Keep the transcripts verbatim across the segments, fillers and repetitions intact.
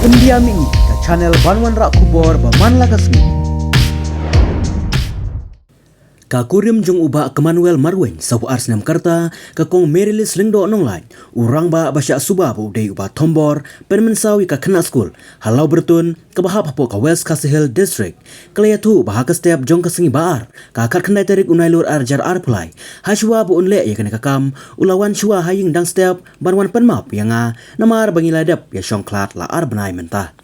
India Mini, ka channel ban wanrah khubor ba man la ka sngi. Ka kurim jong u Bah Kmanuel Marwein, saw ar snem karta, ka Kong Marylis Lyngdoh Nonglait, u rangbah ba shah suba ba u dei uba thombor, pynmynsaw ïa ka khynnah skul ha Lawbyrtun, kaba hap hapoh ka West Khasi Hills District, ka la ïathuh ba ha ka step jong ka sngi ba ar, ka khatkhyndai tarik u Nailur arhajar arphew lai, ha shuwa ba un leh ïa kane ka kam, u la wan shuwa ha ïing dang step ban wan pynmap ïa nga, namar ba ngi la dep ïashongkhlad la ar bnai mynta.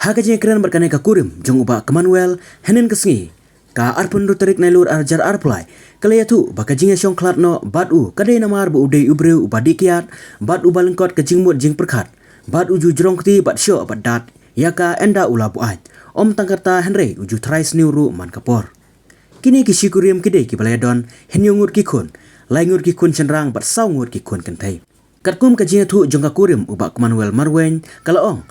Ha ka jingïakren bad kane ka kurim jong u Bah Kmanuel, hynnin ka sngi, ka arphew hynriew tarik Nailur arhajar arphew lai, ka la ïathuh ba ka jingïashongkhlad noh bad u ka dei namar ba u dei u briew uba dih kiad bad uba lyngkot ka jingmut jingpyrkhat, bad u ju jrong kti bad shoh bad dat ïa ka ynda u la buaid. Ym tang katta hynrei u ju tharai sniew ruh man ka por. Kine ki shi kurim ki dei kiba la ïadon hynñiew ngut ki khun, lai ngut ki khun shynrang bad saw ngut ki khun kynthei. Katkum ka jingïathuh jong ka kurim u Bah Kmanuel Marwein, ka la ong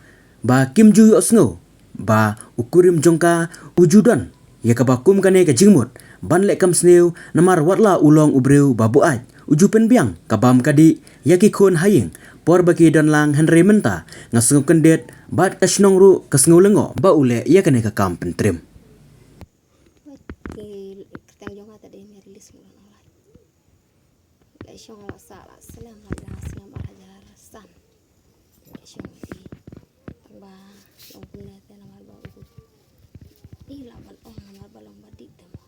ba kim ju ïohsngew ba u kurim jong ka u ju don ïa kaba kum kane ka jingmut ban leh kam sniew, namar watla u long u briew ba buaid, u ju pynbiang ka bam ka dih ïa ki khun ha ïing por ba ki don lang, hynrei mynta nga sngewkyndit bad ka shnong ruh ka sngew lyngngoh ba u leh ïa kane ka kam pyntriem. Ki kyrteng jong nga te dei Marylis Lyngdoh Nonglait. La shong la sah la slem la da snem arhajar san. La shong i. Tang ba long kumne te namar ba u. I la ban ong namar ba long ba dih te mo.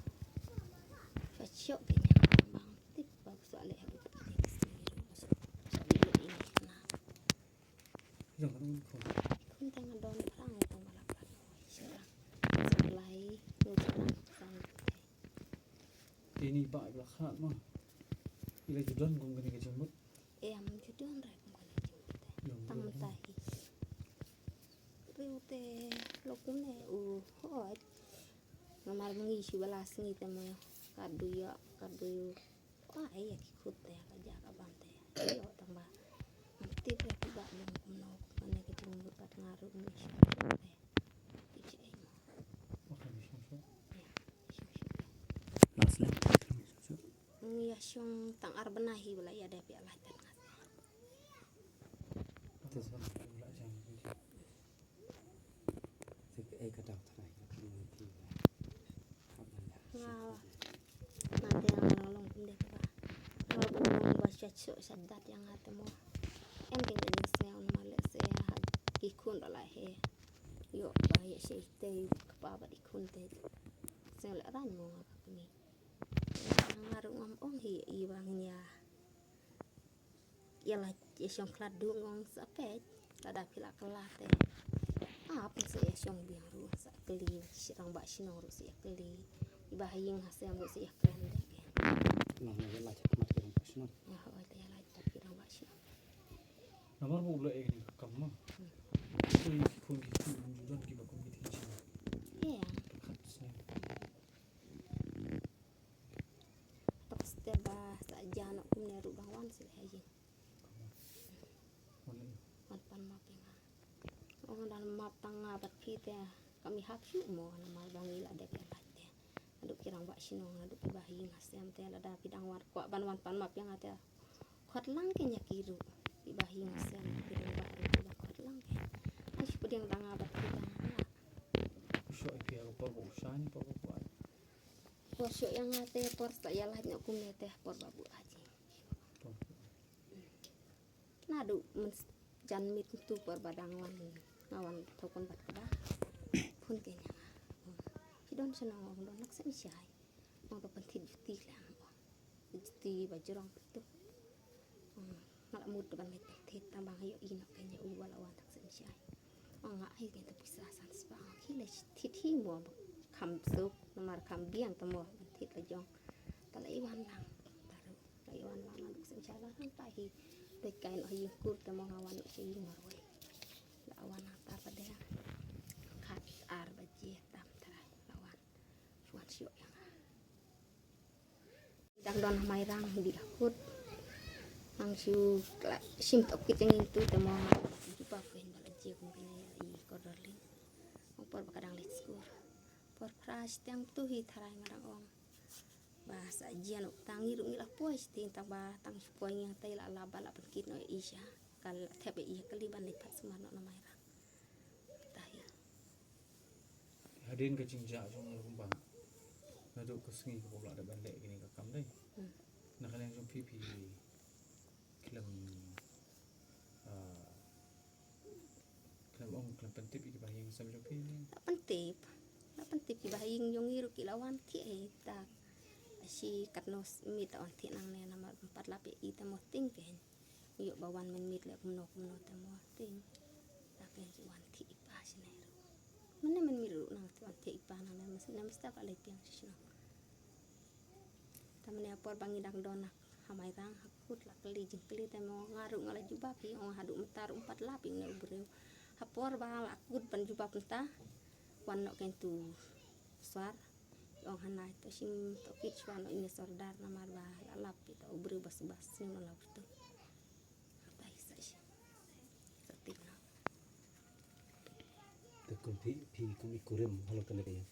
Fa shoh ke nya bang tip ba u sa leh ha u. Sa dih lo i na. Jong ka dong khun. Khun tang don phrang tang ba la phrang. Sha. Sa lai ngut phrang san. Te ini ba la khat ma. Ila ju don kum kane ka jingmut. Em ju don ra kum kane ka jingmut. Tang mynta hi. Riew te lo kumne u hooid. Namar ba ngi shu ba la sngi te mo. Ka du ïa, ka du ïa. Kwah ïa ki khun te ka ja ka bam te. Ïoh tang ba. Ngam tip ïa ki ba long kumno kumne ka jingmut bad nga ruh ngi shu te. Tip shi ei mo. Ïa, shu shu. Last lap. Ngi ïa shong tang ar bnai hi ba la ïa dep ïa lait bad nga te. Nga, nga te nga long kumne kaba. Nga ba long ba sha sha sha dat ïa nga te mo. Em te ngi sngewbha namar lehse ha ki khun ba la he. Ïoh ba ïa sha ite kpa ba ki khun te. Sngewbha leh rang mo nga ka kmie. Nga ruh ngam ong hi i ba ngin ïa. Ïa la ïa shongkhlad duh ngong sa peit. Lada phi la kylla te. Ah, phi sa ïa shong biang ruh sa kylli, shi rangbah shnong ruh sa ïa kylli. Iba ha ïing ha sem ruh sa ïa kren de. Nga nga ïa la cha khmat ki rangbah shnong. Nga hoi te ïa la cha ki rangbah shnong. Namar ba u la ïa kane ka kam ma. Ki khun ki khun ju don kiba kum ki thing shnong. Ïa. Khat snem. Tok step ba sa jan kumne ruh dang wan sha ïing. Wan pan map ïa nga. Ong dang map tang nga bad phi te kam i hap shuh mo namar ba ngi la dep ïa lait te. Naduh ki rangbah shnong naduh kiba ha ïing ha sem te lada phi dang wan kwah ban wan pan map ïa nga te. Khot lang ke ïa ki ruh kiba ha ïing ha sem ki rangbah ruh kiba khot lang ke. Ai shu pdiang dang nga bad phi dang nga. U shoh ïa phi ha ka por ba u shah ne por ba u buaid. Por shoh ïa nga te por sa ïa lait noh kumne te por ba buaid. Naduh mynjan miet tu por ba dang wan nga wan thokon bad kaba. Phone ke ïa nga. Shi don shnong ong don lak sngewshai. Ong to pynthit juti lang. Juti ba jrong tu. Nga la mut ban leit pynthit tang ba nga ïohi noh ke ïa u ba la wan tak sngewshai. Ong nga ai ke tu pisa san spah ong ki leit thit hi mo ba kham suk namar kham biang ta mo ban thit la jong. Ta la i wan lang ta ruh. La i wan lang lang sngewshai lang hangta hi. Dei kai noh ha ïing kur te mo nga wan noh sha ïing marwei. La wan hangta pat de. Khat ar baje tam trai la wan. Shu wan shu ïa nga. Dang don ha Mairang dih ha kut. Nang shu kla shim tok ki jingim tu te mo nga. Ju pa pen ba la jia kum kane i ko darling. Ong por ba ka dang leit skul. Por phra shiteng tu hi tharai nga dang ong. Ba sa jian u tang ngi ruh ngi la poi shiteng tang ba tang shu poi ngi hangtei la lap ba la pynkit noh ïa i sha. Ka la thep ïa i ha kali ban leit pat sumar noh na Mairang. Hadien ka jingjia jong ngi kumba naduh ka sngi kaba u la dep ban leh kane ka kam dei. Hmm. Na ka liang jong phi phi khlem, ah, khlem ong khlem pyntip ïa ki bahaïing sem jong phi ne? Pyntip. La pyntip ki bahaïing jong ngi ruh ki la wan thiah hi ta. Shi katno miet la wan thiah nangne namar ban pat lap ïa i ta mo ting kein. Ïoh ba wan mynmiet leh kumno kumno te mo ting. Ta kein ki wan thiah i pa shane ruh. Mynne mynmiet ruh nang te wan thiah i pa nangne mynne mynstep la leit biang sha shnong. Ta mynne ha por ba ngi dang don ha Mairang ha kut la kylli jingkylli te mo nga ruh nga la jubab hi ong haduh mynta ruh ym pat lap ïa une u briew. Ha por ba la kut ban jubab mynta wan noh kein tu Sor. Ong hana to shim to kit shuwa noh ine sordar namar ba la lap ito u briew bas bas sngewbha la betul. Hatai sa shi. Sa tip na. Te kum phi phi kum i kurim halor kane ka ïing.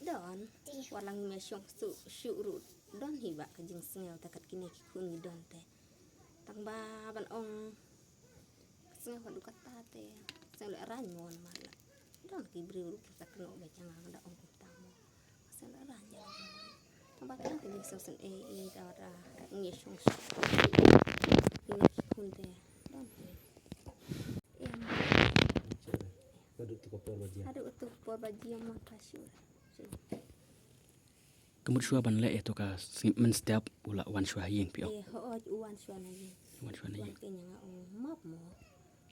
Don. Walang me shong su shu ru don hi ba ka jingsngew te kat kine ki khun ngi don te. Tang ba ban ong Ka sngew haduh katta te. Sngew leh raiñ mo namar la don ki briew ruh ki sa kynnoh ba jong nga da ong kumta mo. Ka sngew leh raiñ ïa nga. Tang ba kane ka jingsngewsynei i da da ngi shong shu. Ngi khun te. Don te. Em. Haduh tu ka por ba jia. Haduh tu ka por ba jia mo ka shu. Shu. Ka mut shuwa ban leh ïa to ka sngi mynstep u la wan shuwa ha ïing phi ong. Eh, hooid u wan shuwa na ïing. Wan shuwa na ïing. Wan kein nga ong map mo.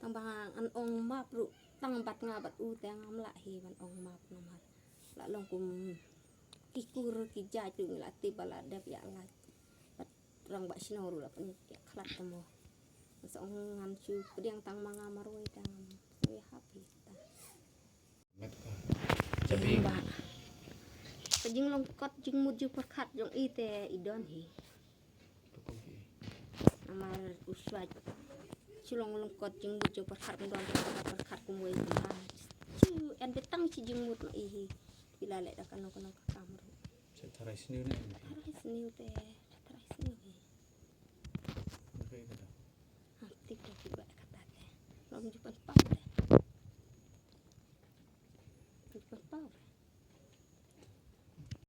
Tang ba ngan ong map ruh tang bad nga bad u te ngam lah hi ban ong map namar. La long kum ki kur ki jait ruh ngi la tip ba la dep ïa lait. Bad rang ba shino ruh la pynïakhlad te mo. Sa ong ngan shu pdiang tang ma nga marwei te ngam shu ïahap hi ta. Met ka. Jabi. Ba. Ka jinglong kot jingmut jingpyrkhat jong i te i don hi. Tukum hi. Namar u Shwait. Shu long long kot jingmut jingpyrkhat kum don ka pyrkhat kum wei kum ban. Shu en bitang shi jingmut ma i hi. Phi la leh da kano kano ka kam ruh. Sa tharai sniew ne. Tharai sniew te. Tharai sniew hi. Ngi ka ïa kata. Ha, tik ïa ki ba kata te. Lom ju pan